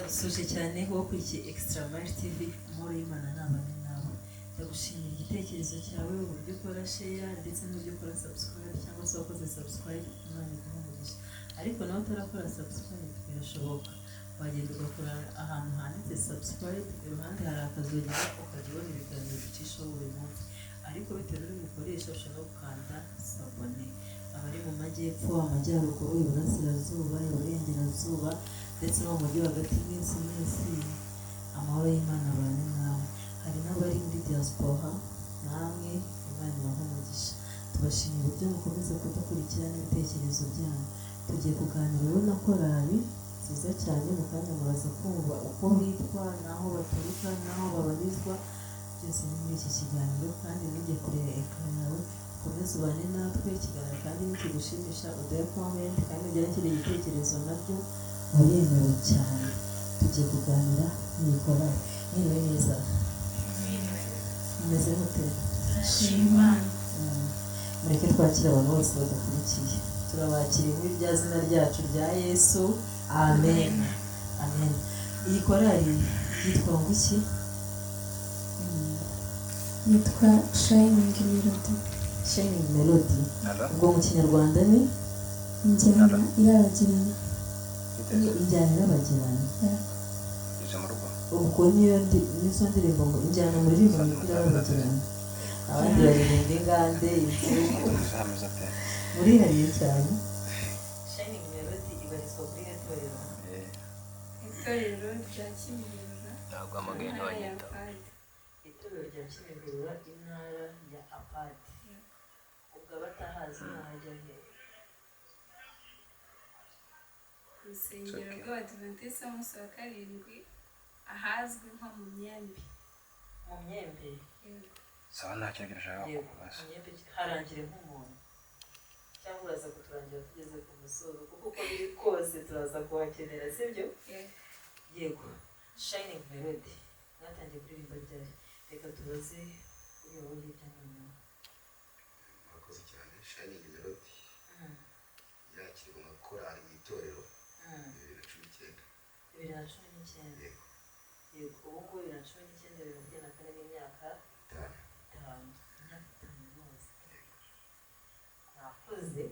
Ndagusuje cyane wowe ukurikiye Extra Mile TV, amahoro y'Imana nabane nawe. Ndagushimira igitekerezo cyawe, uburyo ukora share ndetse n'uburyo ukora subscribe cyangwa se wakoze subscribe, Imana iguhe umugisha. Ariko nawe utarakora subscribe birashoboka, wagenda ugakora ahantu handitse subscribe, iruhande hari akazogera, ukajya ubona ibiganiro ducishaho buri munsi. Ariko bitewe n'ururimi ukoresha ushobora no gukanda s'abonner. Abari mu majyepfo, amajyaruguru, iburasirazuba, iburengerazuba ndetse no mu mujyi hagati, mwese mwese amahoro y'Imana abane nawe. Hari n'abari muri diaspora, namwe Imana ibahe umugisha. Tubashimiye uburyo mukomeza kudukurikira n'ibitekerezo byanyu. Tugiye kuganira rero na korali nziza cyane, mu kanya muraza kumva uko bitwa n'aho baturuka n'aho babarizwa, byose ni muri iki kiganiro. Kandi ntujye kure ya écran yawe, ukomeze ubane natwe. Ikiganiro kandi nikigushimisha uduhe comment, kandi ugire n'ikindi gitekerezo nabyo muremewe cyane. Tugiye kuganira n'iyi korali. Mwiriwe neza? Mumeze mute? Shima. Mureke twakire abantu bose badukurikiye. Turabakiriye muri rya zina ryacu rya Yesu, amen, amen. Iyi korali yitwa ngo iki? Yitwa Shining Melody. Shining Melody. Ubwo mu Kinyarwanda ni? Injyana irabagirana. Injyana irabagirana. Ije mu rugo. Ubwo niyo nizo ndirimbo injyana muririmba mu irabagirana, abandi baririmba ingande, inzu. Hameze ate? Murihariye cyane. Shining Melody ibarizwa kuri he torero? Itorero rya Kimihurura. Ntabwo amagaye Intara ya ntiwanyita. Padi. Itorero rya Kimihurura, intara ya Apadi. Ubwo abatahazi nahajya he? Ku rusengero rw'Abadiventisiti b'umunsi wa karindwi, ahazwi nko mu Myembe. Mu Myembe. Yego. Sawa, nta kintu nshaka Yego. kubaza. Mu Myembe harangire nk'umuntu, cyangwa uraza kuturangira tugeze ku musozo, kuko uko biri kose turaza kuhakenera, sibyo? Yego. Yego. Shining Melody mwatangiye kuririmba ryari? Reka tubaze uriya wo hirya noneho. Murakoze cyane. Shining Melody yakirwa nka korali mu itorero 2019. 2019? Yego. Yego. Ubu ngubu 2019, 2024, n'imyaka 5. 5, imyaka 5 yose mwakoze.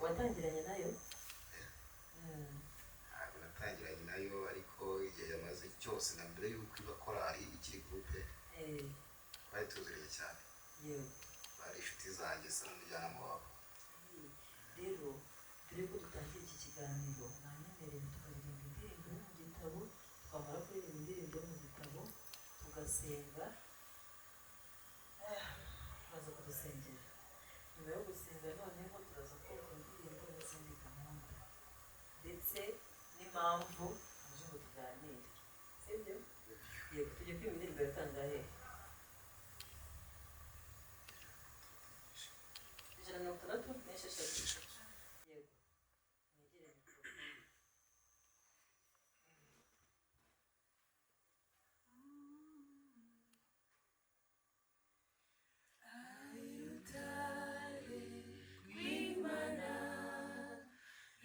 Watangiranye nayo? Ntabwo natangiranye nayo, ariko igihe yamaze cyose na mbere y'uko iba korali ikiri groupe, twari tuziranye cyane. Bari inshuti zanjye, sa n'umujyanama wabo. Rero mbere yuko dutangira iki kiganiro, mwanyemereye tukaririmba indirimbo yo mu gitabo, twamara kuririmba indirimbo yo mu gitabo tugasenga. Baza kudusengera. Nyuma yo gusenga noneho turaza kumva indirimbo n'izindi gahunda ndetse n'impamvu muje ngo tuganire, sibyo? Yego. Tujye kwiba indirimbo ya kangahe? 166. Yego, mwegere mikorofone.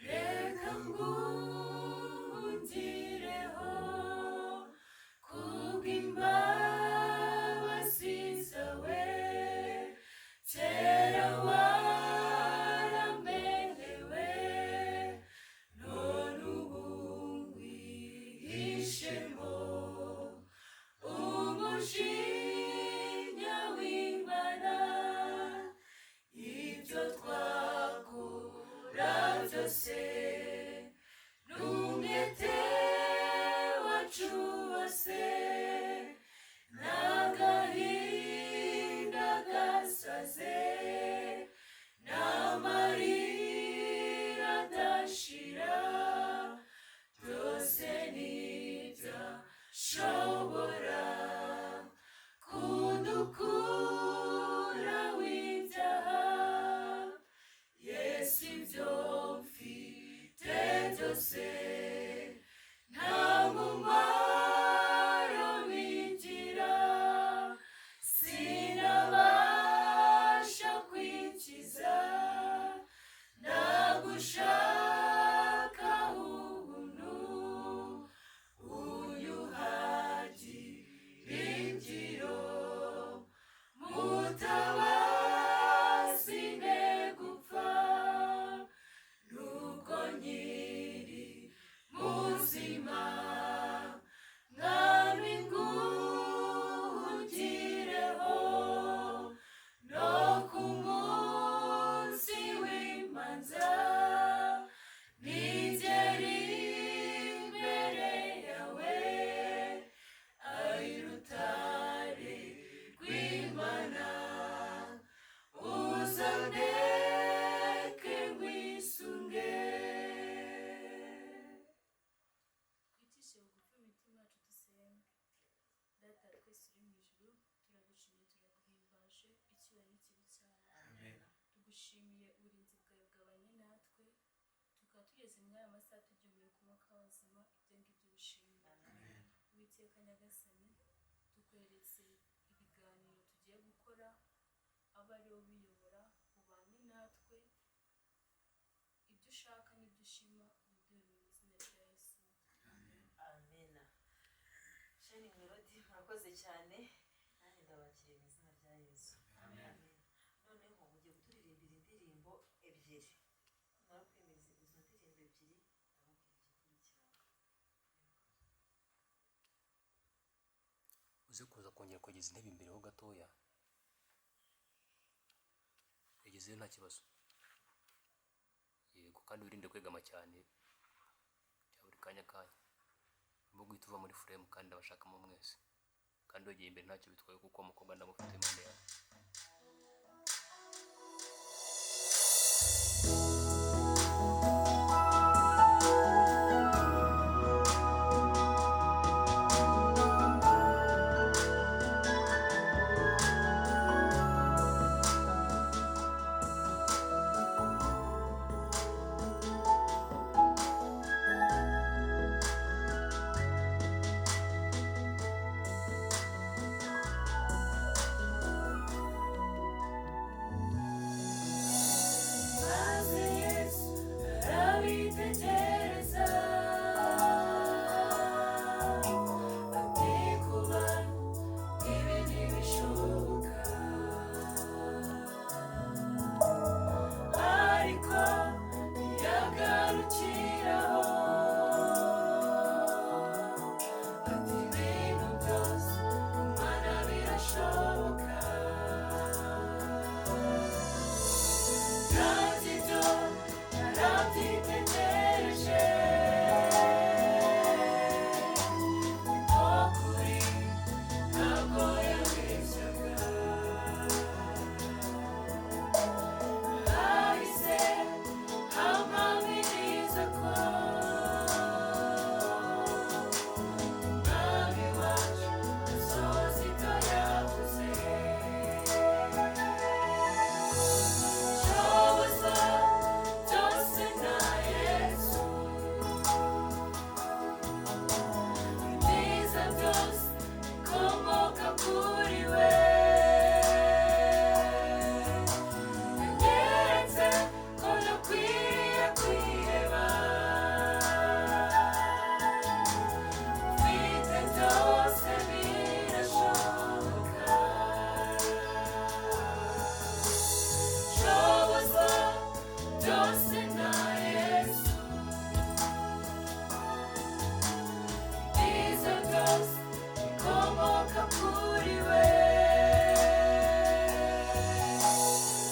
Reka ngungireho kubw'imbabazi zawe, kera waramenewe, none ubu wihishemo umujinya w'Imana. Ibyo twakora byose n'umwete wacu wose n'agahinda gasaze n'amarira adashira, byose ntibyashobora kudukura w'ibyaha. Yesu, ibyo mfite Tugushimiye uburinzi bwawe bwabanye natwe, tukaba tugeze muri aya masaha tugihumeka umwuka w'abazima, ibyo ngibyo bishimwe. Uwiteka Nyagasani, tukweretse ibiganiro tugiye gukora, abe ari wowe ubiyobora, ubane natwe, ibyo ushaka n'ibyo ushima ubiduhe mu izina rya Yesu. Amena. Shining Melody, murakoze cyane, nanjye ndabakiriye mu izina rya Yesu. Amen. Noneho mugiye kuturirimbira indirimbo ebyiri, numara kwemeza izo ndirimbo ebyiri ndababwira igikurikiraho. Uze kuza kongera kugeza intebe imbere ho gatoya, yagezeyo nta kibazo. Yego, kandi wirinde kwegama cyane bya buri kanya kanya, urimo guhita uva muri frame kandi ndabashakamo mwese, kandi wegeye imbere ntacyo bitwaye kuko umukobwa ndamufite impande yawe. Maze Yesu arabitegereza, ati ku bantu ibi ntibishoboka, ariko ntiyagarukiraho, ati ibintu byose ku Mana birashoboka. Nanjye ibyo narabyitegereje, niko kuri ntabwo yabeshyaga, hahise hampamiriza ko Umwami wacu asohoza ibyo yavuze. Shoboza byose na Yesu, ibyiza byose bikomoka kuri we. Yanyeretse ko ntakwiriye kwiheba, mfite byose birashoboka. Shoboza byose na Yesu, ibyiza byose bikomoka kuri we.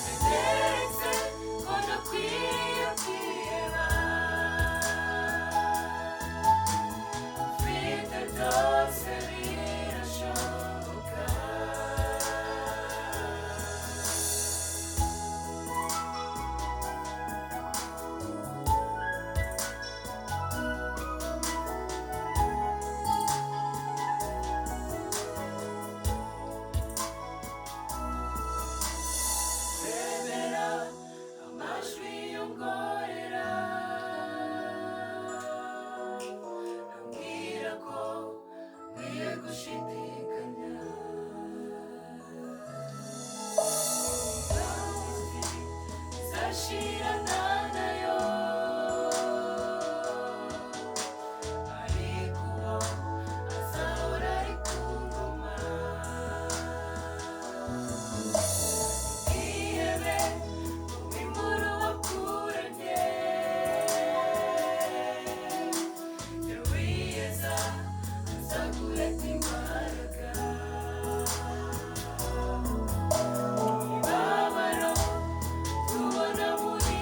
Yanyeretse ko ntakwiriye kwiheba, mfite byose birashoboka. Remera amajwi yongorera, ambwira ko nkwiye gushidikanya. Nzashirana nayo, ariko uwo azahora ari ku ngoma. Ihebe umwimuro wakuranye, jya wiyeza azaguheta imbaraga. Imibabaro tubona muri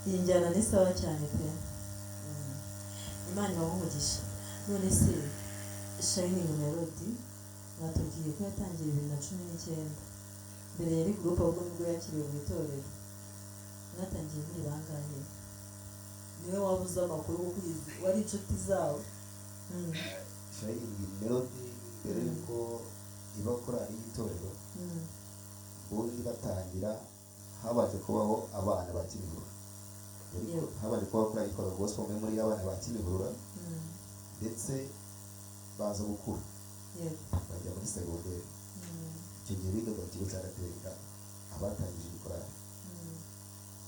Iyi njyana ni sawa cyane pe. Imana ibahe umugisha. None se Shining Melody mwatubwiye ko yatangiye 2019, mbere yari groupe, ahubwo nibwo yakiriwe mu itorero. Mwatangiye muri bangahe? Niwe waba uzi amakuru kuko uyizi, wari inshuti zabo. Shining Melody mbere y'uko iba korali y'itorero, ubundi batangira habanje kubaho abana ba Kimihurura. Habanje kubaho korali yitwaga Gospel Memory y'abana ba Kimihurura, ndetse baza gukura bajya muri segonderi. Icyo gihe bigaga mu kigo cya Gatenga abatangije iyi korali.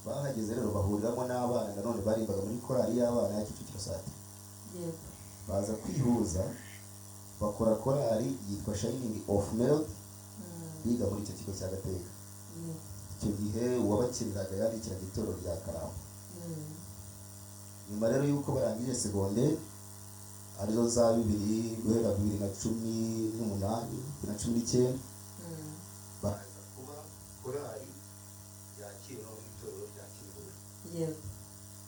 Bahageze rero bahuriramo n'abana nanone barimbaga muri korali y'abana ya Kicukiro Sate. Baza kwihuza bakora korali yitwa Shining of Melody, biga muri icyo kigo cya Gatenga. Icyo gihe uwabakiniraga yandikiraga itorero rya Karambo. Nyuma rero y'uko barangije segonderi, arizo za bibiri, guhera 2018, 2019, baza kuba korali yakiriwe mu itorero rya Kimihurura.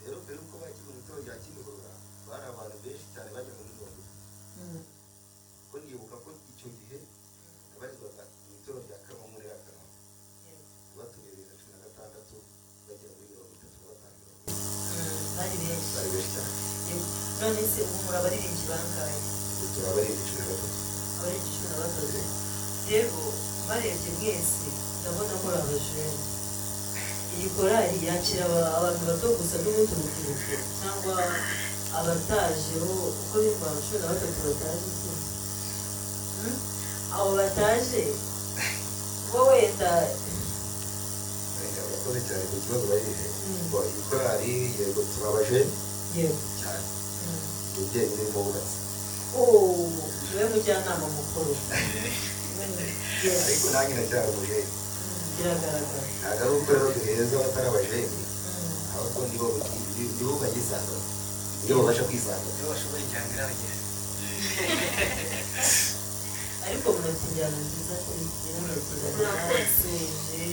Rero mbere y'uko bakirwa mu itorero rya Kimihurura, bari abantu benshi cyane bageraga muri 30. Kuko nibuka ko icyo gihe nabarizwaga mu itorero rya Karama muri ya Karama, batuye 2016 bagera muri 35, 40. Bari benshi. Bari benshi cyane. Yego. None se ubu muri abaririmbyi bangahe? Ubu turi abaririmbyi 13. Abaririmbyi 13. Rero barebye mwese ndabona muri abajene. Iyi korali yakira abantu bato gusa n'ubundi urubyiruko, cyangwa abatajeho uko bitwa 13 bataje se? Abo bataje bo wenda. Urakoze cyane ku kibazo ubajije. Ngo iyi korali, yego, turi abajene cyane. Umubyeyi urimo wubatse. Oh, niwe mujyanama mukuru. Yes. Ariko nanjye ndacyari umujene. Biragaragara. Ntabwo ari uko rero duheza abatari abajene, ahubwo nibo bagisanga, nibo babasha kwisanga. Iyo bashoboye injyana iragera. Ariko munafite injyana nziza pe, iranakira, ituje,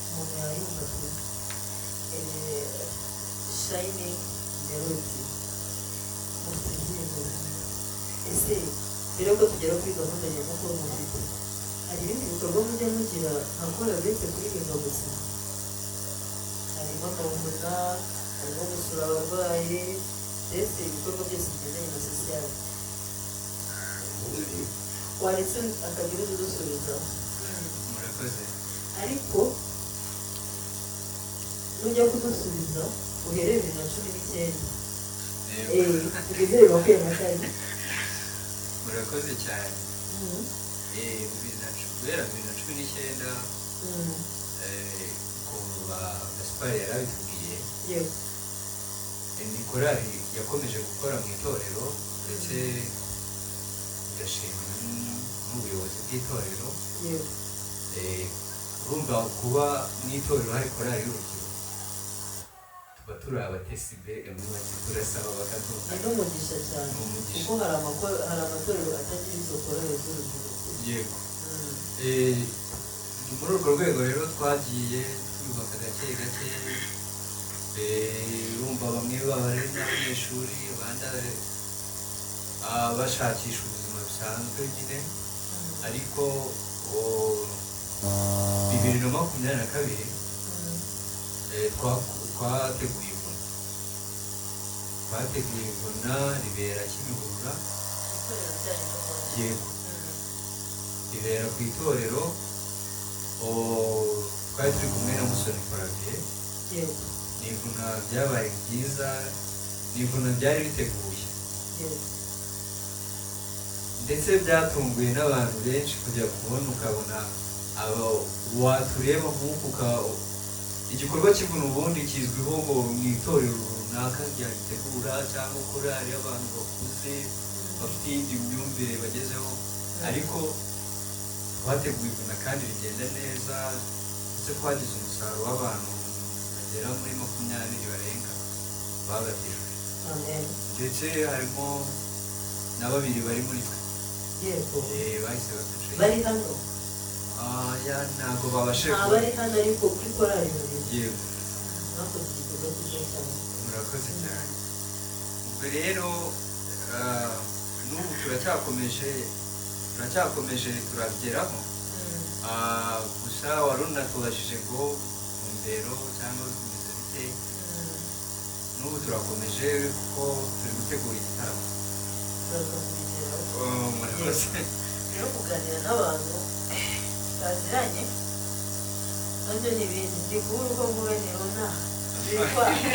umuntu yayumva pe. Shining Melody mufite indirimbo nziza. Ese mbere yuko tugera kuri gahunda nyamukuru mufite, hari ibindi bikorwa mujya mugira nka korali uretse kuririmba gusa? Harimo amavuna, harimo gusura abarwayi, ndetse ibikorwa byose bigendanye na sosiyete. Ubundi Waretse akagira udusubiza. Murakoze. Ariko nujya kudusubiza uhereye 2019. Yego. Tugeze 2024. Murakoze cyane. Guhera 2019, ukuntu ba Gaspard yari abitubwiye, ni korali yakomeje gukora mu itorero, ndetse igashimwa n'ubuyobozi bw'itorero. Urumva kuba mu itorero hari korali y'urubyiruko, tuba turi abatesi be, muri make turasaba Ni bakaduha. n'umugisha cyane. Ni umugisha. Kuko hari amatorero atagira izo korali z'urubyiruko. Yego. Ni muri urwo rwego rero twagiye twubaka gake gake. Urumva bamwe baba ari n'abanyeshuri, abandi bashakisha ubuzima busanzwe nyine, ariko 2022 twateguye ivuna, twateguye ivuna ribera Kimihurura. Itorero ryanyu n'ubundi. Yego, ribera ku itorero. Twari turi kumwe na Musoni Flavien. Ni ivuna byabaye byiza, ni ivuna byari biteguye, ndetse byatunguye n'abantu benshi kujya kubona ukabona aba watureba nk'uku igikorwa cy'ivuna ubundi kizwiho ngo mu itorero runaka ryagitegura cyangwa korali y'abantu bakuze bafite iyindi myumvire bagezeho, ariko twateguye ivuna kandi rigenda neza, ndetse twagize umusaruro w'abantu bagera muri 20 barenga babatijwe. Amen. Ndetse harimo na babiri bari muri twe. Bahise bafashe. Bari hano? Ah, ya, ntabwo babashe Nta bari hano, ariko kuri korali babiri. Yego. Mwakoze igikorwa. igikorwa cyiza cyane. Murakoze cyane. Ubwo rero n'ubu turacyakomeje turabigeraho. Gusa wari unatubajije ngo ntumbero cyangwa bimeze bite? N'ubu turakomeje kuko turi gutegura igitaramo. Turaza kubigeraho. Oh, murakoze. Rero kuganira n'abantu baziranye nabyo ni ibintu ndi kubura uko mvuga ntiruna biri kwanga.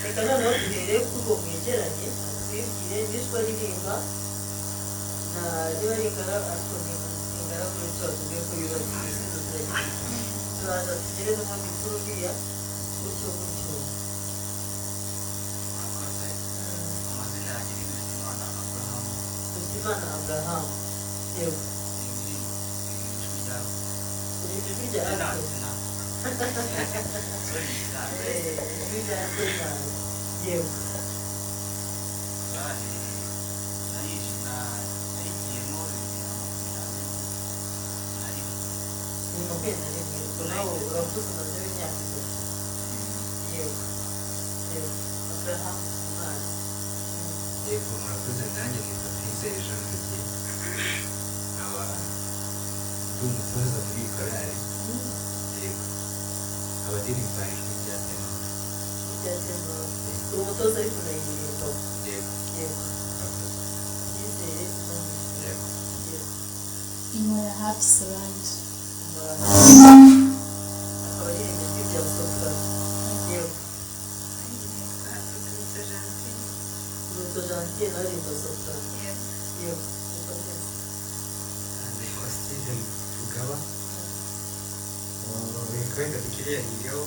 Reka noneho duhere kuri uwo mwegeranye, atwibwire n'ijwi aririmba na niba ari ingaragu, ariko ni ingaragu rero tubatubwiye ko yubatse igisubizo turagifite. Turaza tugere n'ubundi kuri uriya gutyo gutyo. Murakoze. Amazina yanjye ni Dufiteimana Abraham. Dufiteimana Abraham, yego. Ni indirimbo ijwi rya Uri ijwi rya Tenor, Alto. tenor. Sorry, tenor. Ijwi rya tenor, yego. Korali nayigiyemo 2021. Ni 21, ubwo nawe urakuze, umaze imyaka 3. Yego, Abraham Dufiteimana. Yego, murakoze. Nanjye nitwa Twizeye Jean de Dieu, nkaba ndi umutoza muri iyi korali. Yego, nkaba ndirimba ijwi rya tenor. Rya tenor. Uri umutoza ariko unayiririmba? Yego. Yego. Murakoze. Twizeye Jean de Dieu. Yego. Yego. Inkora hafi Solange. Akaba aririmba ijwi rya soprano, yego. Nanjye nitwa Rwibutso Gentille. Rwibutso Gentille nawe aririmba soprano? Yego. Mukomeze. Nitwa Steven Rugaba. Wenda dukiriyanyireho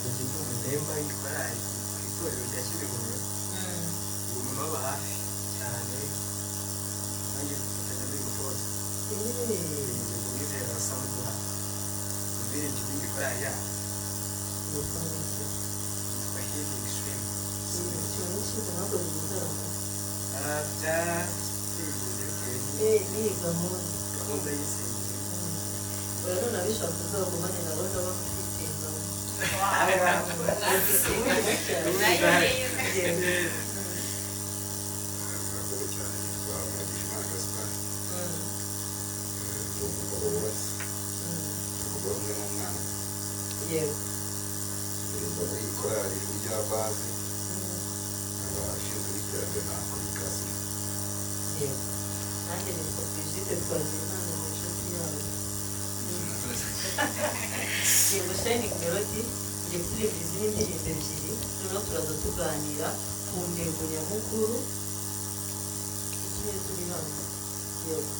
dufite umudemba w'ikorali ku itorero rya Kimihurura. Ni umuntu uba hafi cyane, nanjye dufatanya muri gutoza. Binyuze ku mwizero wa Samuduha, umuririmbyi w'iyi korali yacu. Yitwa iki? Yitwa Healing Stream. Ikintu cy'ishize mwakoze igitaramo? Byatinze bitewe N'iyi gahunda. Gahunda y'isengero. Oya, none abishaka uzagumane nabo, ndabona ufite ingabo. Murakoze cyane. Nitwa Muragijimana Gaspard, ndi umugabo wubatse, umugore umwe n'umwana. Ndirimba muri iyi korali ijwi rya baze, abashinzwe iterambere na communication. Yego, nanjye nitwa Brigitte Twagiraimana, ni inshuti yawe. Yego, Shining Melody ngiye kuririmba izindi ndirimbo ebyiri, noneho turaza tuganira ku ntego nyamukuru itumye turi hano. Yego.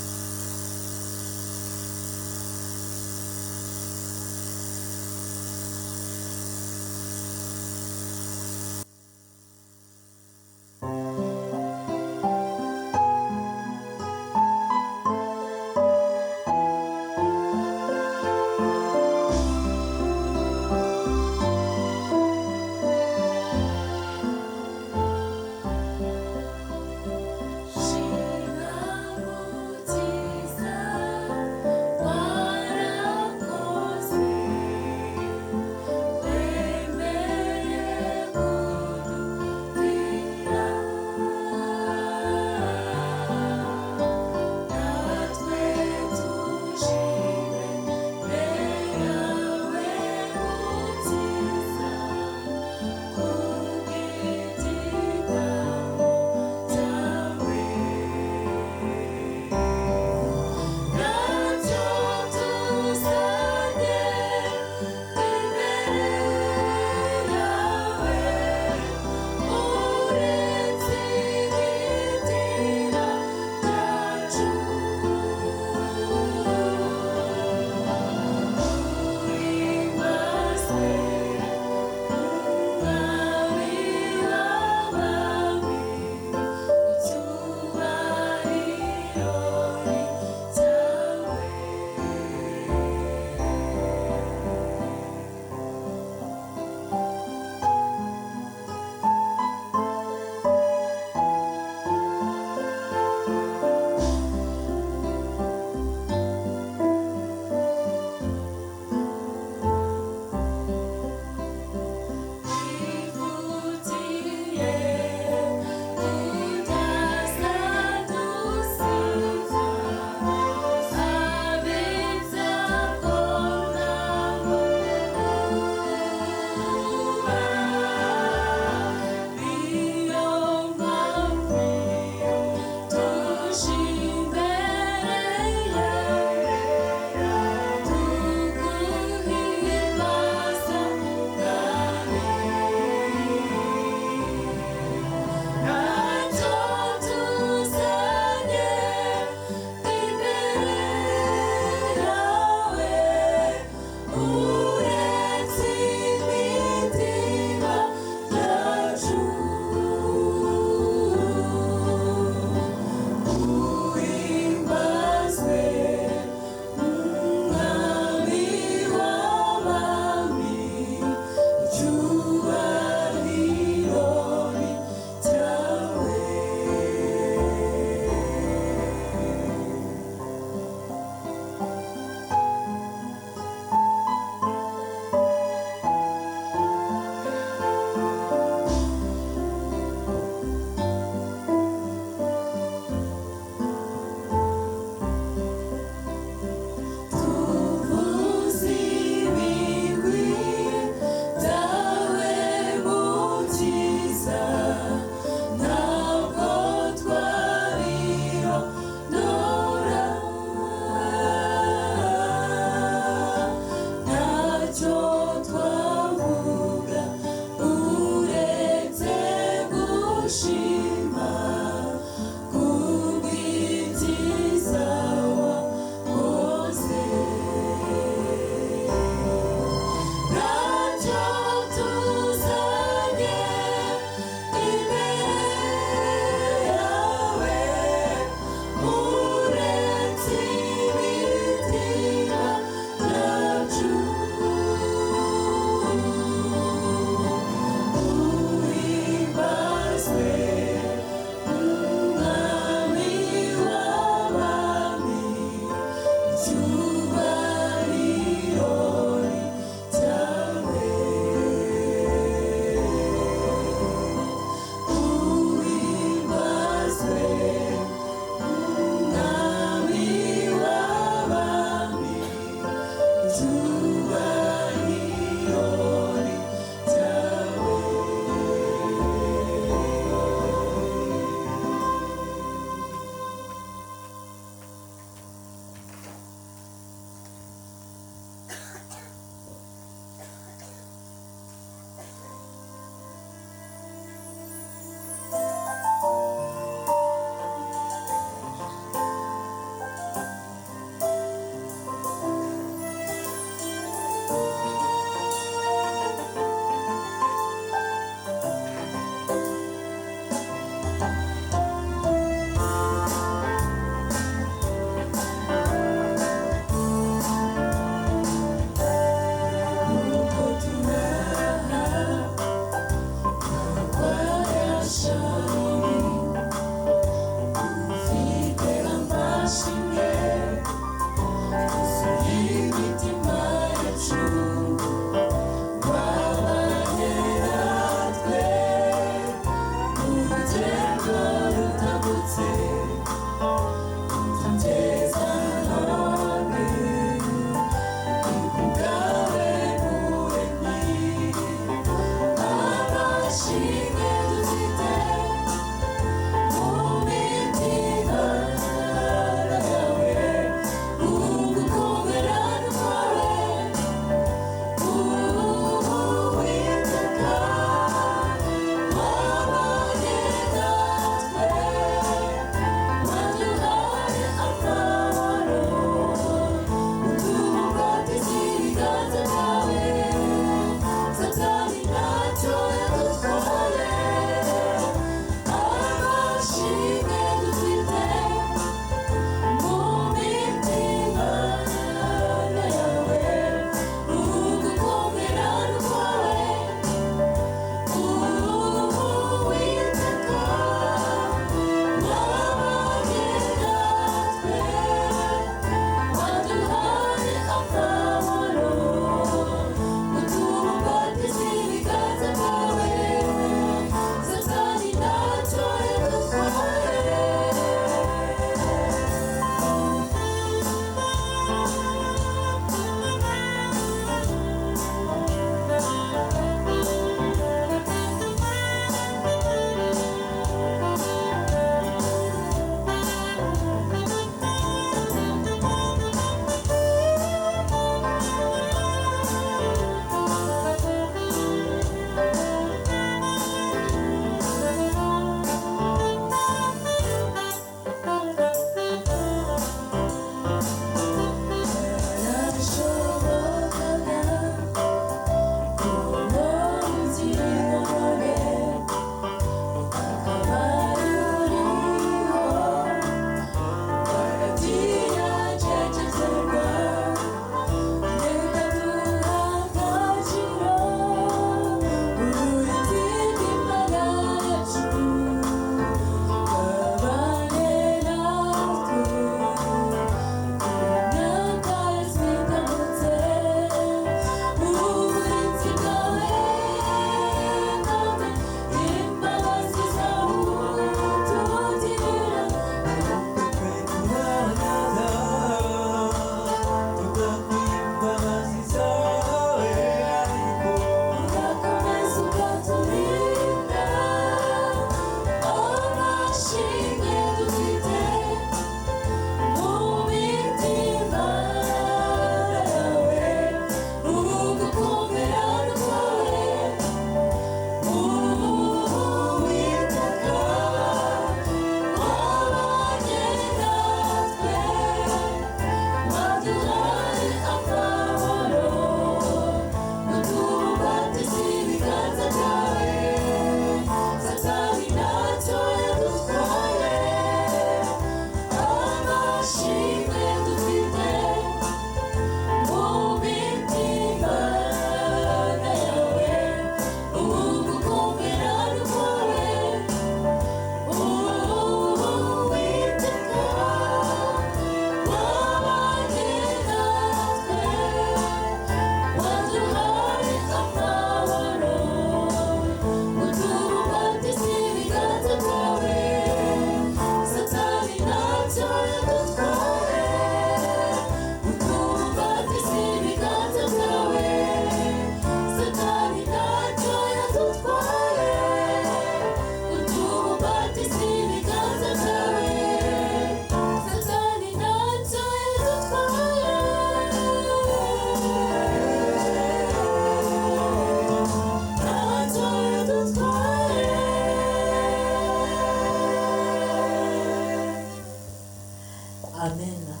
Amen.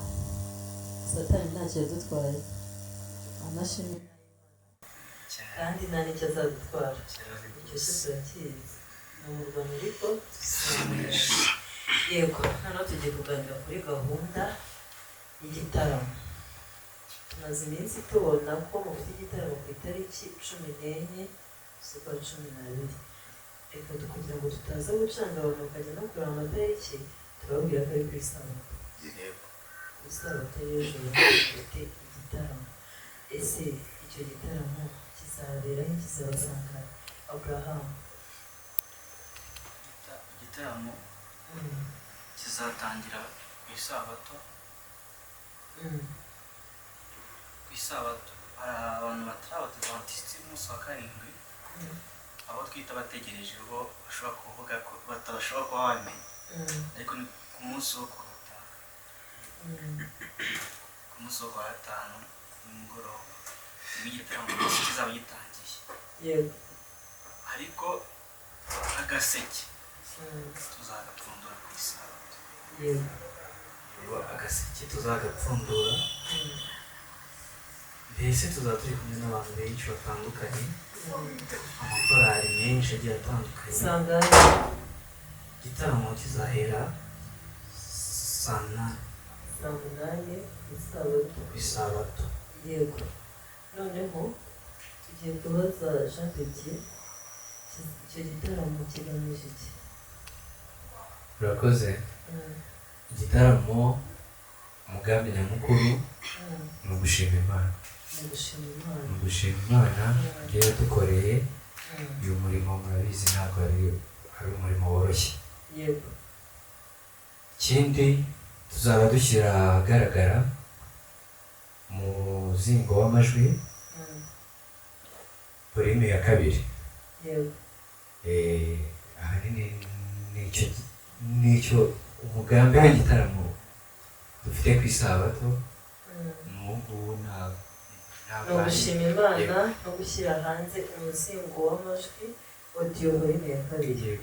Satani ntacyo yadutwaye, amashimwe kandi nta n'icyo azadutwara. Icyo cyo turakizi, ni umurwano ariko tuzamunesha. Yego, noneho tugiye kuganira kuri gahunda y'igitaramo. Tumaze iminsi tubona ko mufite igitaramo ku itariki 14 z'ukwa 12. Reka kugira ngo tutaza gucanga abantu bakajya no kureba amatariki, turababwira ko ari ku isabato. Ku isabato y'ejo mufite igitaramo. Ese icyo gitaramo kizabera he, kizabasanga Abraham? Igitaramo kizatangira ku isabato. Ku isabato hari abantu batari abadivantisiti b'umunsi wa 7, abo twita abategereje bo bashobora kuvuga ko batabashobora kuba babimenya, ariko ni ku munsi wo kuwa 5, ku munsi wo kuwa 5 nimugoroba nibwo igitaramo kizaba gitangiye. Yego. Ariko agaseke tuzagapfundura ku isabato. Yego. Agaseke tuzagapfundura, mbese tuzaba turi kumwe n'abantu benshi batandukanye, amakorali menshi agiye atandukanye. Sangahe? Igitaramo kizahera saa 8. Saa 8 ku isabato. Ku isabato. Yego. Noneho tugiye kubaza Jean de Dieu, icyo gitaramo kigamije iki? Urakoze. Igitaramo umugambi nyamukuru ni ugushima Imana. Ni ugushima Imana. Ni ugushima Imana ibyo yadukoreye. Uyu murimo murabizi ntabwo ari umurimo woroshye. Yego. Ikindi tuzaba dushyira ahagaragara umuzingo w'amajwi volume ya 2. Yego. Ahanini nicyo umugambi w'igitaramo dufite ku isabato. N'ubu ni ugushima Imana no gushyira hanze umuzingo w'amajwi audio volume ya 2.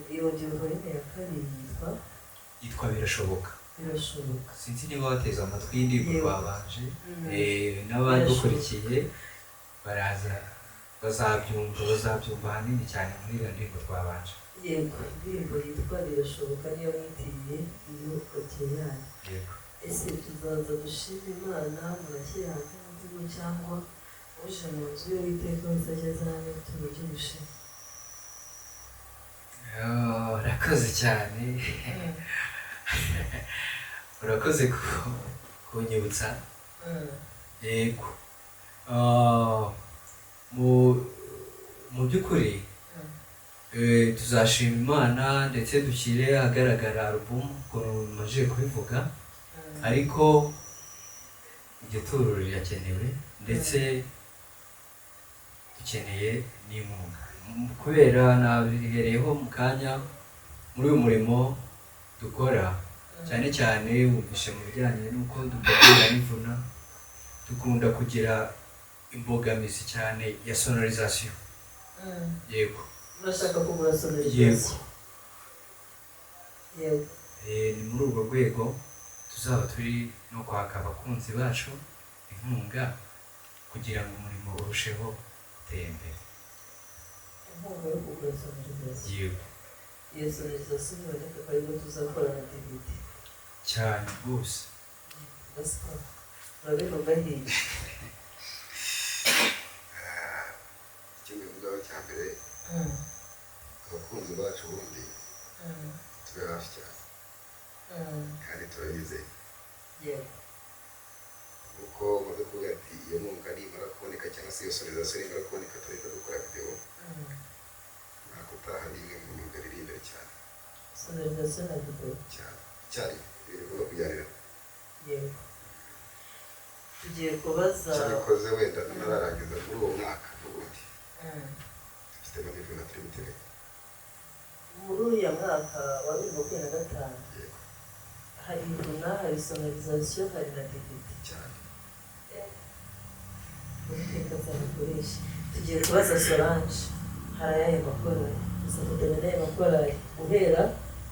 Iyo audio volume ya 2 yitwa Birashoboka. Birashoboka. Sinzi niba wateze amatwi y'indirimbo twabanje, n'abadukurikiye baraza bazabyumva ahanini cyane muri iyo ndirimbo twabanje. Yego, indirimbo yitwa Birashoboka niyo mwitiriye iyo audio yanyu. Yego. Ese tuzaza gushima Imana murashyira hanze umuzigo, cyangwa uje mu nzu y'Uwiteka wese ageze hano ituro ry'ubushime? Urakoze cyane. Urakoze kunyibutsa. Yego. Mu by'ukuri tuzashima Imana ndetse dushyire ahagaragara album ukuntu maje kubivuga, ariko iryo turo rirakenewe ndetse dukeneye n'inkunga, kubera nabihereyeho mu kanya muri uyu murimo dukora, cyane cyane wumvishe mu bijyanye n'uko dutegura n'ivuna, dukunda kugira imbogamizi cyane ya sonorisation. Yego. Urashaka kugura sonorisation? Yego. Yego. Ni muri urwo rwego tuzaba turi no kwaka abakunzi bacu inkunga kugira ngo umurimo urusheho gutera imbere. Inkunga yo kugura sonorisation. Yego. Iyo sonorisation iboneka ko aribwo tuzakora na DVD. Cyane rwose. Gaspard, urabivuga hirya. Icyo mbivugaho cya mbere, abakunzi bacu ubundi tube hafi cyane kandi turabizeye. Yego. Kuko umaze kuvuga ati iyo nkunga nimara kuboneka cyangwa se iyo sonorisation nimara kuboneka turahita dukora video. Umwaka utaha ni imwe mu myuga iri imbere cyane. Sonorisation na video. Cyane. Icyarimwe ibintu bigomba kujyanirana. Yego. Tugiye kubaza cyabikoze wenda ntararangiza muri uwo mwaka n'ubundi. Dufitemo n'ivuna turi guteganya. Muri uriya mwaka wa 2025 hari ivuna, hari sonorisation, hari na DVD. Cyane. Uwiteka azabikoresha. Tugiye kubaza Solange, hari ayahe makorali? Tuzafatanya n'aya makorali guhera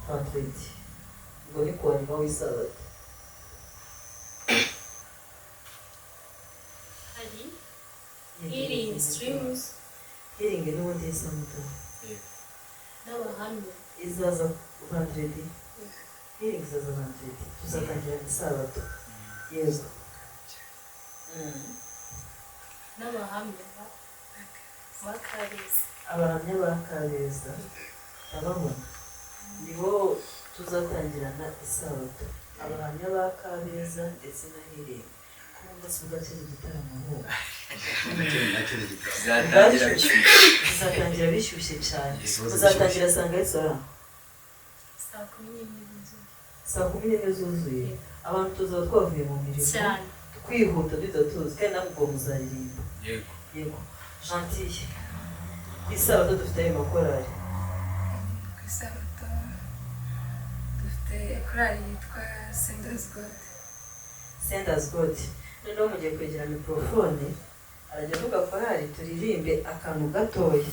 vendredi, ubwo ni kuwa nyuma w'isabato. Korali Healing Streams. Healing n'ubundi yisamuto. N'abahamya. Izaza vendredi. Healing izaza vendredi. Tuzatangira isabato. Yego. N'abahamya ba Kabeza. Abahamya ba Kabeza ndababona, nibo tuzatangirana isabato. Abahamya ba Kabeza ndetse na Healing. Ko wumva se ubwacyo ari igitaramo ahubwo? Nacyo ni igitaramo. Bizatangira bishyushye. Bizatangira bishyushye cyane. Isoza. Muzatangira saa ngahe Sora? 11:30 zuzuye. 11:30 zuzuye. Abantu tuzaba twavuye mu mirimo Cyane. twihuta duhita tuzi, kandi namwe ubwo muzaririmba. Yego. Yego. Gentille, ku isabato dufite ayo makorari. Ku isabato dufite korali yitwa Senders God. Senders God. Noneho mugiye kwegera mikorofone, arajya avuga korali turirimbe akantu gatoya.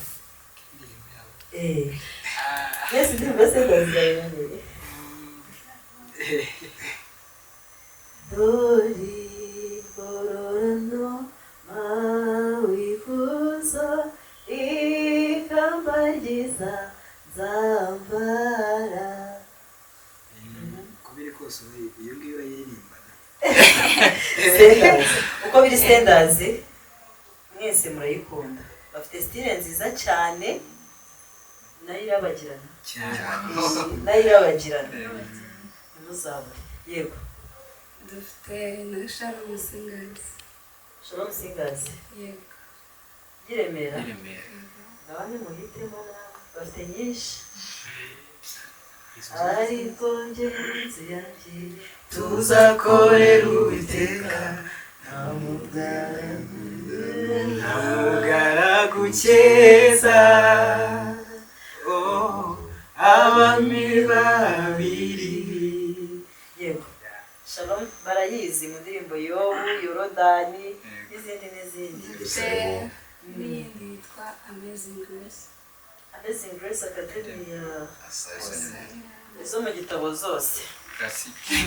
Mwese indirimbo ya Senders yayimenyeye. Dori gororano mawikuzo ikamba ryiza nzambara. Uko biri kose iyo ngiyo urayiririmbana. Senders. Uko biri Senders mwese murayikunda, bafite style nziza cyane, nayo irabagirana cyane. Nayo irabagirana, ntimuzabure. Yego. Dufite na Shalom Singers. Shalom Singers. Yego. Y'i Remera. Y'i Remera. Ngaho nimuhitemo nawe, bafite nyinshi. Ariko njye n'inzu yanjye tuzakorera Uwiteka, nta mugaragu nta mugaragu ukeza, oh, abami babiri. Yego. Shalom barayizi mu ndirimbo Yobu, Yorodani n'izindi n'izindi. Dufite n'iyindi yitwa Amazing Grace. Amazing Grace Academy ya izo mu gitabo zose. Classique.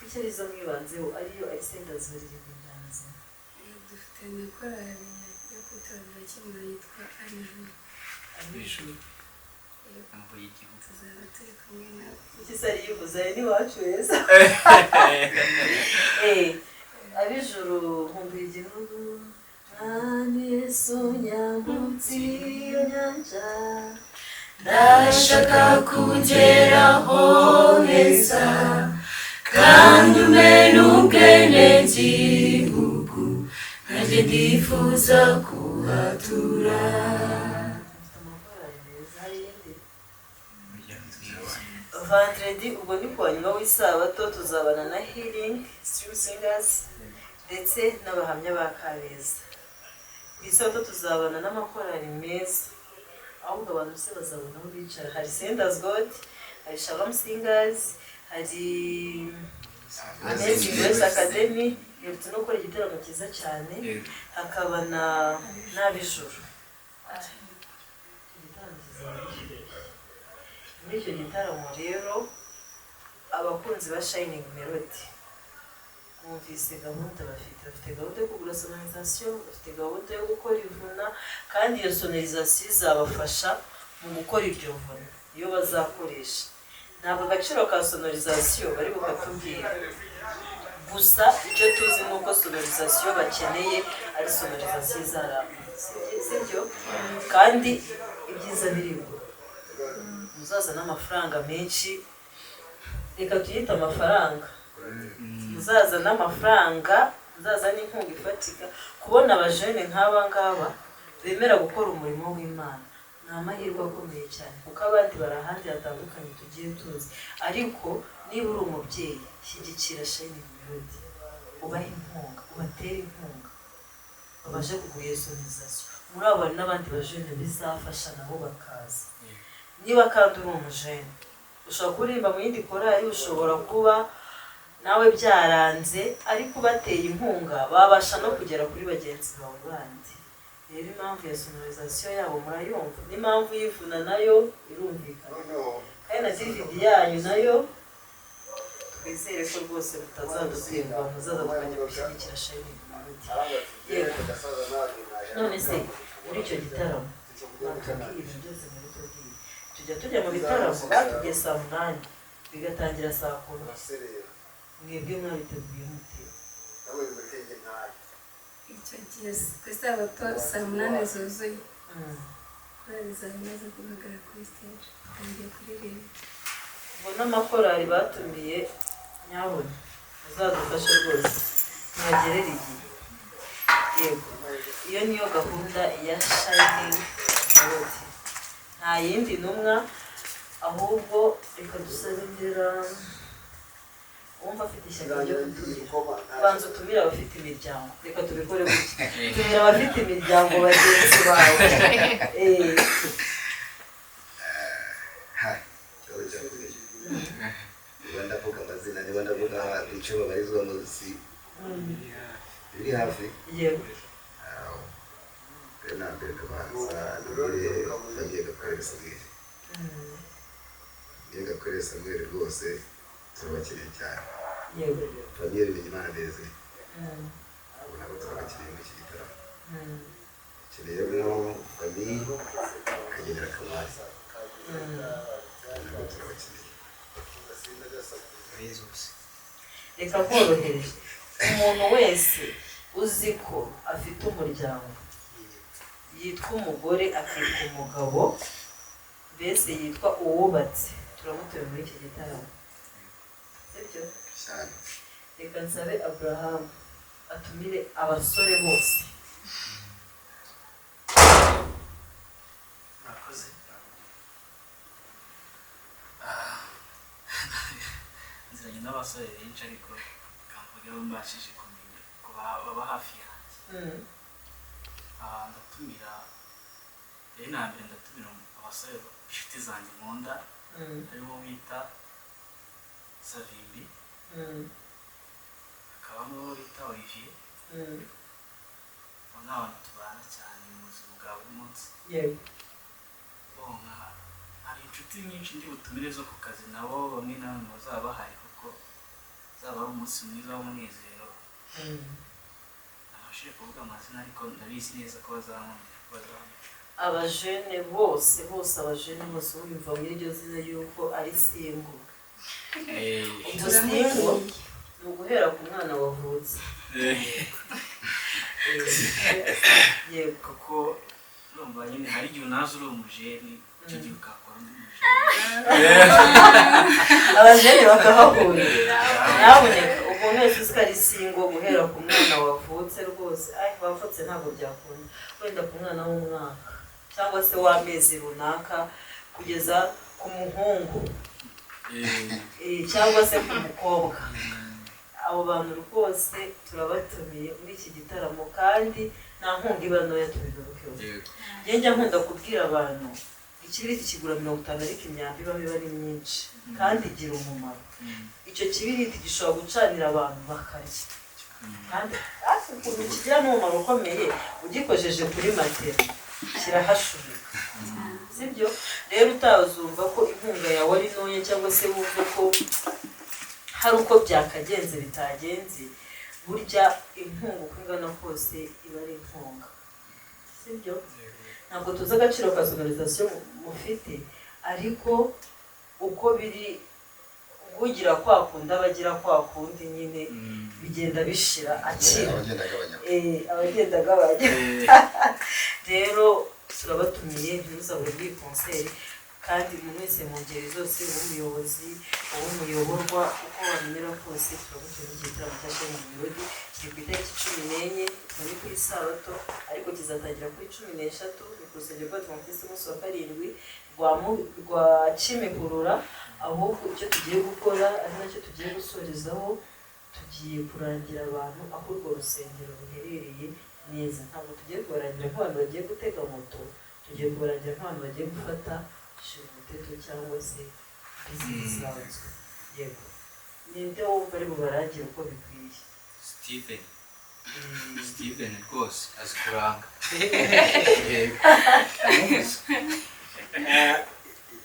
Icyo arizo mwibanzeho ariyo ari Senders baririmba injyana zimwe. Dufite na korali yo ku itorero Kimihurura yitwa Ab'Ijuru. Ab'Ijuru. Imvura y'igihugu. Tuzaba turi kumwe nabo. Kuki se ariyivuze? Ari n'iwacu heza. Ab'Ijuru nkumbuye igihugu. Mwami Yesu nyambutse iyo nyanja, ndashaka kugeraho heza, kandi umpe n'ubwenegihugu, nanjye ndifuza kuhatura. Mfite amakorali meza. Hari iyindi? Vendredi ubwo ni kuwa nyuma w'isabato tuzabana na Healing Stream Singers ndetse n'abahamya ba Kabeza. Ku isabato tuzabana n'amakorali meza, ahubwo abantu se bazabona aho bicara. Hari Senders God, hari Shalom Singers, hari Amazing Grace Academy iherutse no gukora igitaramo cyiza cyane, hakaba na n'Ab'Ijuru. Igitaramo kizaba gishyushye. Muri icyo gitaramo rero, abakunzi ba Shining Melody bumvise gahunda bafite. Bafite gahunda yo kugura sonorisation, bafite gahunda yo gukora ivuna, kandi iyo sonorisation izabafasha mu gukora iryo vuna iyo bazakoresha. Ntabwo agaciro ka sonorisation bari bukatubwira, gusa icyo tuzi ni uko sonorisation bakeneye ari sonorisation izaramba, sibyo? Kandi ibyiza birimo muzaza n'amafaranga menshi, reka tuyite amafaranga, muzaza n'amafaranga, muzaza n'inkunga ifatika. Kubona abajene nk'aba ngaba bemera gukora umurimo w'Imana ni amahirwe akomeye cyane, kuko abandi bari ahandi hatandukanye tugiye tuzi. Ariko niba uri umubyeyi, shyigikira Shining Melody, ubahe inkunga, ubatere inkunga babashe kugura iyo sonorisation. Muri abo hari n'abandi bajene bizafasha nabo bakaza. Niba kandi uri umujene, ushobora kuririmba mu yindi korali, ushobora kuba nawe byaranze, ariko ubateye inkunga babasha no kugera kuri bagenzi bawe bandi. Rero impamvu ya sonorisation yabo murayumva, n'impamvu y'ivuna nayo irumvikana, kandi na DVD yanyu nayo Twizere ko rwose mutazadutenguha, muzaza tukajya gushyigikira Shining Melody. Yego. None se muri icyo gitaramo batubwiye ibintu byose mubitubwiye. Tujya tujya mu bitaramo batubwiye saa 8 bigatangira saa 10. Mwebwe mwabiteguye mute? Icyo gihe ku isabato saa 8 zuzuye, korali izaba imaze guhagarara kuri stage, itangiye kuririmba. Ubwo n'amakorali batumiye, nyabona muzadufashe rwose muhagerere igihe. Yego, iyo niyo gahunda ya Shining Melody, nta yindi ntumwa. Ahubwo reka dusabe indera wumva afite ishyaka ryo kutumira, banza utumire abafite imiryango. Reka tubikore gutya: tumira abafite imiryango bagenzi bawe. Ikibazo cyakomeye. Niba ndavuga amazina, niba ndavuga ibice babarizwamo, si biri hafi. Yego. Mbere na mbere ndabanza nabwire famille Gakwere Samuel. Famille Gakwere Samuel rwose turabakeneye cyane. Famille Bimenyimana Desire, abo nabo turabakeneye muri iki gitaramo. Dukeneyemo famille Kagendera Kamari, nabo turabakeneye. Reka korohereje, umuntu wese uzi ko afite umuryango, yitwa umugore, akitwa umugabo, mbese yitwa uwubatse, turamutuye muri iki gitaramo, sibyo? Cyane. Reka nsabe Abraham atumire abasore bose. Murakoze. Nziranye n'abasore benshi, ariko kamvuge abo mbashije kumenya ko baba hafi yanjye. Ndatumira rero, na mbere ndatumira abasore inshuti zanjye nkunda, harimo bita Savimbi, hakabamo uwo bita Olivier. Abo ni abantu tubana cyane mu buzima bwa buri munsi. Bonka hari inshuti nyinshi ndi butumire zo ku kazi, nabo bamwe na bamwe bazaba bahari, kuko uzaba ari umunsi mwiza w'umunezero. Ntabashije kuvuga amazina, ariko ndabizi neza ko bazankundira, ko bazankundira. Abajene bose bose, abajene bose wumva muri iryo zina yuko ari single. Ubwo single ni uguhera ku mwana wavutse. Yego. Kuko urumva nyine hari igihe unaza uri umujeni, icyo gihe ukakora undi mujeni. Abajene bakahahurira. Nyabuneka umuntu wese uzi ko ari single guhera ku mwana wavutse rwose, ay, wavutse ntabwo byakunda, wenda ku mwana w'umwaka cyangwa se w'amezi runaka, kugeza ku muhungu cyangwa se ku mukobwa, abo bantu rwose turabatumiye muri iki gitaramo, kandi nta nkunga iba ntoya, tubigarukeho. Njye njya nkunda kubwira abantu, ikibiriti kigura 50, ariko imyambi ibamo iba ari myinshi kandi igira umumaro. Icyo kibiriti gishobora gucanira abantu bakarya, kandi ariko ukuntu kigira n'umumaro ukomeye, ugikojeje kuri matera kirahashubika, sibyo? Rero utazumva ko inkunga yawe ari ntoya, cyangwa se wumve ko hari uko byakagenze bitagenze. Burya inkunga uko ingana kose iba ari inkunga, sibyo? Ntabwo tuzi agaciro ka sonorisation mufite, ariko uko biri, ugira kwa kundi aba agira kwa kundi nyine, bigenda bishira akira. Abagenda agabanya. Abagenda agabanya. Rero turabatumiye, ntimuzabure muri iyi concert, kandi umuntu wese mu ngeri zose, uw'umuyobozi, uw'umuyoborwa, uko wamenyera kose, turagutumiye iki gitaramo cya Shining Melody. Kiri ku itariki 14, muri ku isabato, ariko kizatangira kuri 13. Ni ku rusengero rw'Abadiventisiti umunsi wa karindwi rwa Kimihurura. Ahubwo icyo tugiye gukora, ari nacyo tugiye gusorezaho, tugiye kurangira abantu aho urwo rusengero ruherereye neza. Ntabwo tugiye kubarangira nk'abantu bagiye gutega moto, tugiye kubarangira nk'abantu bagiye gufata shira umuteto cyangwa se bisi zisanzwe. Yego, ninde wumva ari bubarangire uko bikwiye? Steven, Steven rwose azi kuranga. Yego.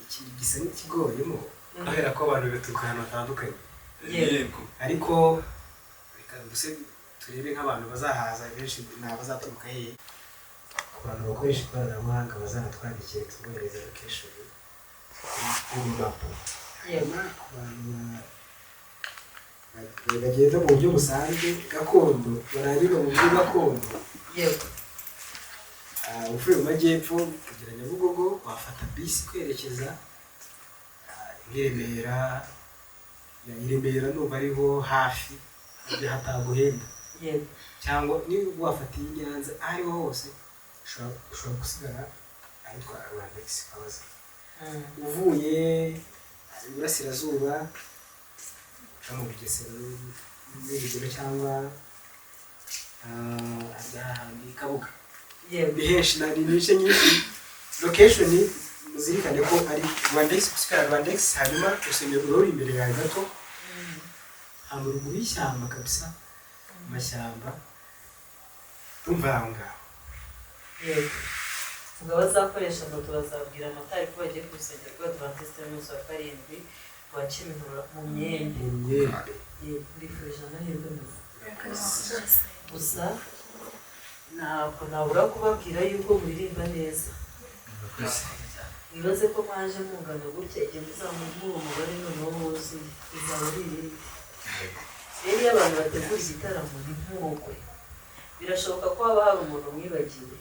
Iki gisa n'ikigoyemo kubera ko abantu baturuka ahantu hatandukanye. Yego. Ariko reka mbese turebe nk'abantu bazahaza benshi ni abazaturuka hehe. Ku bantu bakoresha ikoranabuhanga bazanatwandikire tubohereze location kuri Google Map. Yego. Ku bantu bagenda mu buryo busanzwe gakondo, barangirwa mu buryo gakondo. Yego. Uvuye mu majyepfo ukagera Nyabugogo, wafata bisi kwerekeza nk'i Remera. I Remera numva ariho hafi, ibyo hataguhenda. Yego. Cyangwa niba wafata iyi Nyanza, aho ariho hose ushobora gusigara ahitwa Rwandex ukabaza. Uvuye iburasirazuba uca mu Bugesera n'urugero, cyangwa ahandi Kabuga. Yego. Ni henshi, ni ibice nyinshi. Location muzirikane ko ari Rwandex, gusigara Rwandex, hanyuma urusengero ruri imbere yawe gato, ahantu ruguru y'ishyamba kabisa, amashyamba, ndumva aho ngaho. Yego. Ubwo abazakoresha moto bazabwira motari ko bagiye ku rusengero rw'Abadiventisite b'umunsi wa karindwi rwa Kimihurura mu Myembe. Mu Myembe. Yego, mbifurije amahirwe meza. Gusa ntabwo nabura kubabwira yuko muririmba neza. Mwibaze ko mwaje mungana gutya, igihe muzaba muri uwo mubare noneho wuzuye bizaba ari ibindi. Rero iyo abantu bategura igitaramo ni nk'ubukwe, birashoboka ko haba hari umuntu mwibagiwe.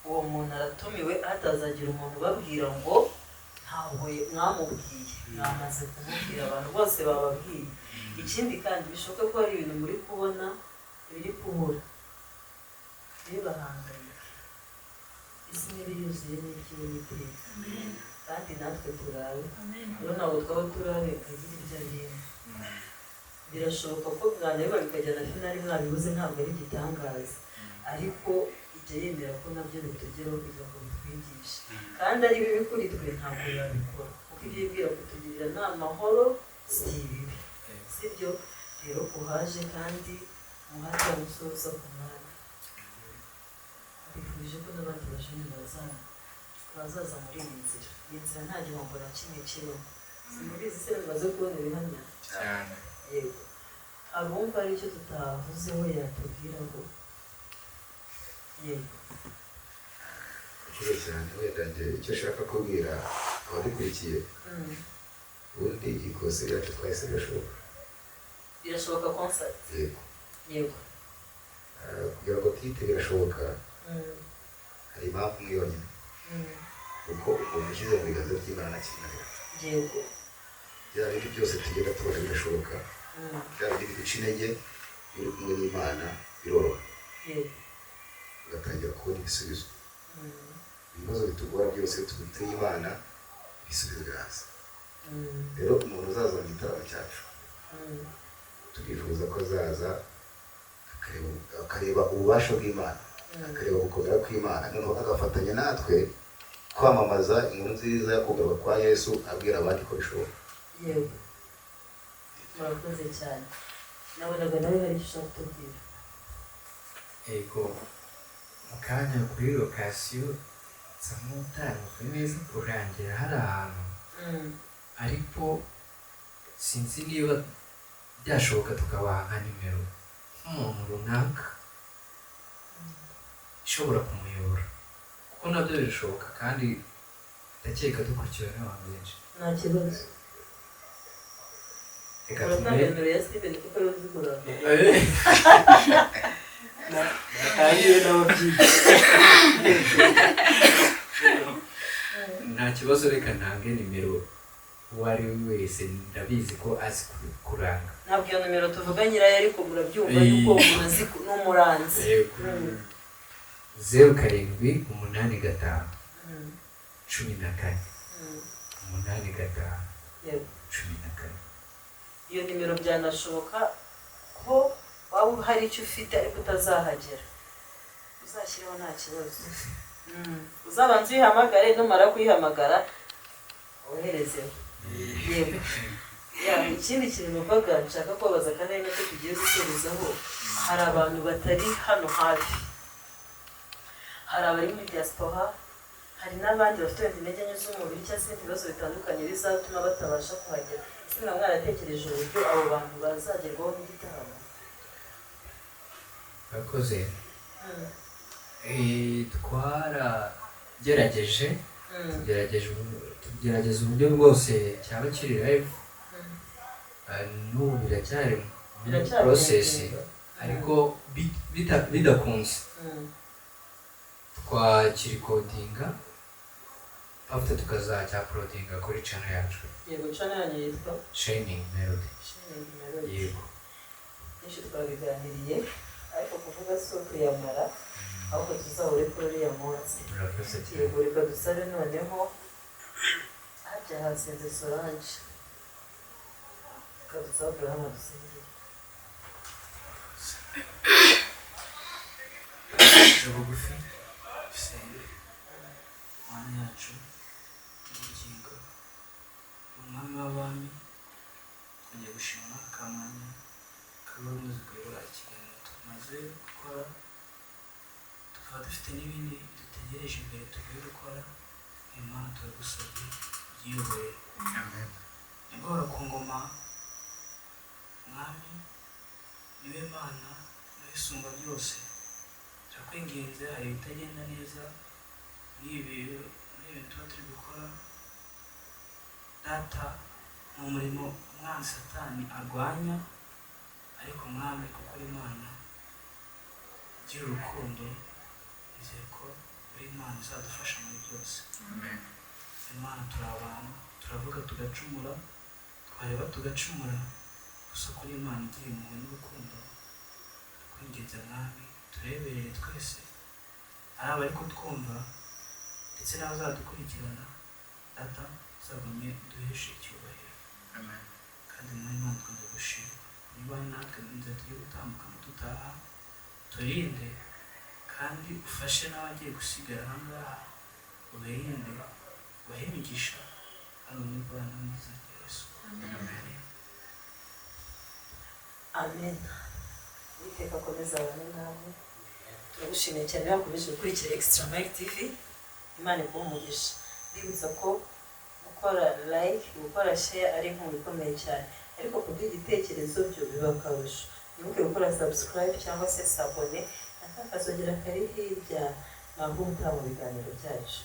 Uwo muntu aratumiwe, hatazagira umuntu ubabwira ngo ntabwo mwamubwiye, mwamaze kumubwira, abantu bose bababwiye. Ikindi kandi bishoboka ko hari ibintu muri kubona biri kubura, ntibahangayike. Isi niba yuzuye n'iby'Uwiteka, kandi natwe turabe. Rero ntabwo twaba turabe nkagira ibyo arimo. Birashoboka ko mwanareba bikajyana finali mwabibuze, ntabwo ari igitangaza, ariko ijya yemera ko nabyo bitugeraho kugira ngo bitwigishe. Kandi ari bibi kuri twe ntabwo yabikora, kuko ibyo yibwira kutugirira ni amahoro, si ibibi, sibyo? Rero kuhaje kandi umuhate wa musoza ku mwanya. Mbifurije ko n'abandi bajene bazaza muri iyi nzira. Iyi nzira nta gihombo na kimwe kibamo. Simubizi se bimaze kubona ibihamya? Cyane. Yego. Hari uwumva hari icyo tutavuzeho yatubwiraho? Yego. Murakoze cyane. Wenda njye icyo nshaka kubwira abadukurikiye, ubundi ikosi ryacu twahise birashoboka. Birashoboka concert? Yego. Yego. Kugira ngo tuyite birashoboka, hari impamvu imwe yonyine, kuko umuntu ushyize mu biganza by'Imana nta kinanira. Yego. Bya bindi byose tugenda tubona birashoboka, bya bindi biduca intege, iyo uri kumwe n'Imana biroroha. Yego. Ugatangira kubona ibisubizo. Ibibazo bitugora byose tubituye Imana, ibisubizo biraza. Rero umuntu uzaza mu gitaramo cyacu, turifuza ko azaza akareba ububasha bw'Imana, akareba gukomera kw'Imana, noneho agafatanya natwe kwamamaza inkuru nziza yo kugaruka kwa Yesu, abwira abandi ko bishoboka. Yego. Murakoze cyane. Nabonaga nawe hari icyo ushaka kutubwira. Yego, mu kanya kuri location nsa nk'utanyuzwe neza kurangira hari ahantu, ariko sinzi niba byashoboka tukabaha nka nimero nk'umuntu runaka ishobora kumuyobora, kuko nabyo birashoboka kandi ndakeka dukurikiwe n'abantu benshi. Nta kibazo. Reka Uratanga tumere nimero ya Steven kuko ariwe uzi kuranga. Natangiye n'ababyinnyi. Nta kibazo, reka ntange nimero uwo ari we wese ndabizi ko azi kuranga. Ntabwo iyo nimero tuvuga nyirayo, ariko murabyumva yuko umuntu azi n'umuranzi. Yego. 0785 14 85 Yego. 14. Iyo nimero byanashoboka ko waba hari icyo ufite ariko utazahagera, uzashyireho nta kibazo. Uzabanza uyihamagare, numara kuyihamagara woherezeho. Yego. Ikindi kintu numvaga nshaka kubabaza kandi ari nacyo tugiye gusorezaho, hari abantu batari hano hafi, hari abari muri diaspora, Hari n'abandi bafite wenda intege nke z'umubiri cyangwa se ibindi bibazo bitandukanye bizatuma batabasha kuhagera. Ese mwaba mwaratekereje uburyo abo bantu bazagerwaho n'igitaramo? Murakoze. Twaragerageje, tugerageza uburyo bwose cyaba kiri live. N'ubu biracyari muri Biracyari process, mu ariko bidakunze twakirecordinga, after tukazacyauploadinga kuri channel yacu. Yego, channel yanyu yitwa? Shining Melody. Shining Melody. Yego. Byinshi twabiganiriye, ariko kuvuga si ukuyamara, ahubwo tuzahure kuri uriya munsi. Murakoze cyane. Yego, reka dusabe noneho harya hasenze Solange, reka dusabe Abraham adusengere. Duce bugufi dusenge. Mana yacu y'ubugingo, Umwami w'abami, tugiye gushima akamwanya kaba umaze kuyobora ikiganiro tumaze gukora, tukaba dufite n'ibindi dutegereje imbere tugiye gukora. Imana, turagusabye ubyiyobore nyagahora ku ngoma. Mwami, niwe Mana, niwe isumba byose. Turakwinginze, hari ibitagenda neza muri ibi bintu tuba turi gukora. Data, ni umurimo umwanzi Satani arwanya, ariko Mwami, kuko uri Imana igira urukundo, nizeye ko uri Imana izadufasha muri byose. Imana, turi abantu, turavuga tugacumura, twareba tugacumura, gusa kuri Imana igira impuhwe n'urukundo. Kwinginze Mwami, tureberere twese, ari abari kutwumva ndetse n'abazadukurikirana. Data, uzagumye uduheshe icyubahiro. Kandi Mwami Imana, twongeye gushima niba natwe mu nzira tugiye gutambukamo dutaha, turinde kandi ufashe n'abagiye gusigara aha ngaha, ubarinde, ubahe imigisha, kandi umwe mu izina rya Yesu. Amen. Amen. Uwiteka akomeze abane namwe. Turagushimiye cyane wakomeje gukurikira Extra Mile TV. Imana iguhe umugisha. Ndibutsa ko gukora like, gukora share ari inkunga ikomeye cyane, ariko kuduha igitekerezo byo biba akarusho. Wibuke gukora subscribe cyangwa se s'abonner, akazogera kari hirya, ntabwo utaha mu biganiro byacu.